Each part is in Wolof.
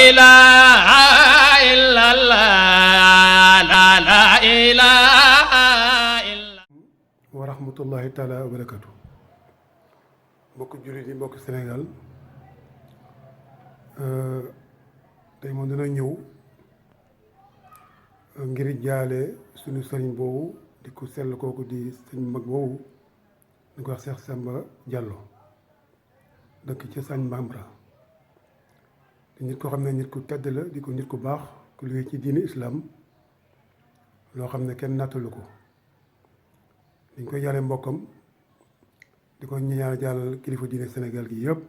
ilaha illallah la ilaha illallah. wa rahmatullahi taala wa barakatu. mbokk jullit yi mbokk Sénégal tey moom dina ñëw ngir jaale suñu sëriñ boobu di ko sell kooku di sëñ mag boobu ñu ko wax Cheikh Samba Diallo dëkk ci Sagne Bambara di nit ko xam ne nit ku tedd la di ko nit ku baax ku liggéey ci diini islam loo xam ne kenn nattalu ko dañ koy jaale mbokkam di ko ñaan jàll kilifa diine Sénégal gi yëpp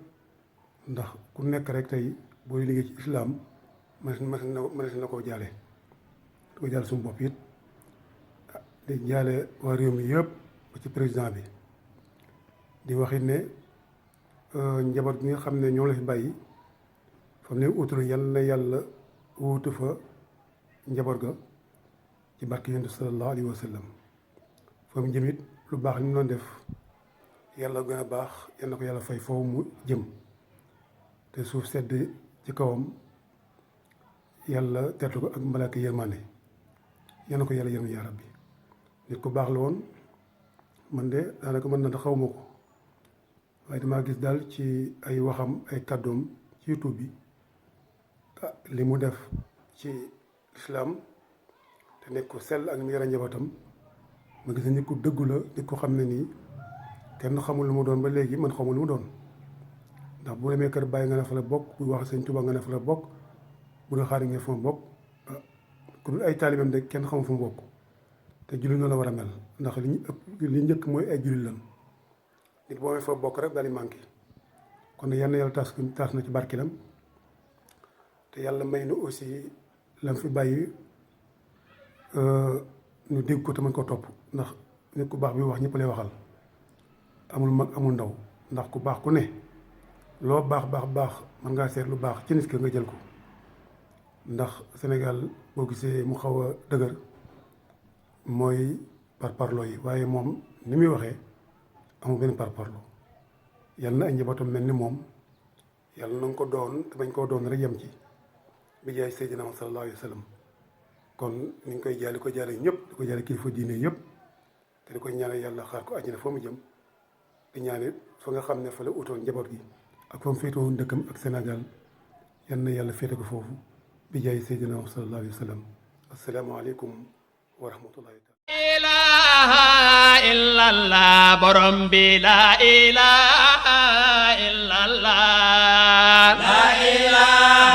ndax ku nekk rek tey booy liggéey ci islam mënees na koo jaale di ko jaale suñu bopp it di jaale waa réew mi yëpp ba ci président bi di waxit ne njaboot bi nga xam ne ñoo la fi bàyyi fam ne utul yàlla na yàlla wuutu fa njaboot ga ci barke yonent sallallahu alayhi wa sallam fa mu jëm it lu baax li mu doon def yàlla gën a baax yal na ko yàlla fay foofu mu jëm te suuf sedd ci kawam yàlla tertu ko ak malaaka yërmande yal na ko yàlla yërëm yaa rabbi nit ku baax la woon man de daanaka mën na xaw ma ko waaye damaa gis daal ci ay waxam ay kàddoom ci YouTube bi li mu def ci islam te nekk ko sell ak mi yara njabootam ma gis ne nit ku dëggu la nit ko xam ne nii kenn xamul lu mu doon ba léegi man xamul lu mu doon ndax bu demee kër bàyyi nga ne fa la bokk bu wax sëñ Tuubaa nga ne fa la bokk bu dee xaari nga fa ma bokk ku dul ay taalibeem de kenn xamul fu mu bokk te jullit noonu la war a mel ndax li ñu ëpp li njëkk mooy ay jullit lan nit boo amee fa bokk rek daal di manqué kon yal na yàlla taas na ci barkeelam te yàlla may nu aussi lam fi bàyyi ñu dégg ko te mën ko topp ndax nit ku baax bi wax ñëpp lay waxal amul mag amul ndaw ndax ku baax ku ne loo baax mën ngaa seet lu baax ci nit ki nga jël ko ndax Sénégal boo gisee mu xaw a dëgër mooy parparloo yi waaye moom ni muy waxee amul benn parparloo yàlla na ay njabootam mel ni moom yàlla na nga ko doon te bañ koo doon rek yem ci bi jaay Seydina Muhammad sallallahu alayhi wa sallam kon ni ngi koy jaale ko jaale ñëpp di ko jaale kilifa diine yëpp te di ko ñaanal yàlla xaar ko àjjana fa mu jëm di ñaanal fa nga xam ne fa la utoon njaboot gi ak fa mu féetoon dëkkam ak Sénégal yal na yàlla féete ko foofu bi jaay Seydina Muhammad sallallahu alayhi wa sallam asalaamaaleykum wa rahmatullahi taala ilaha illallah borom bi la ilaha illallah la ilaha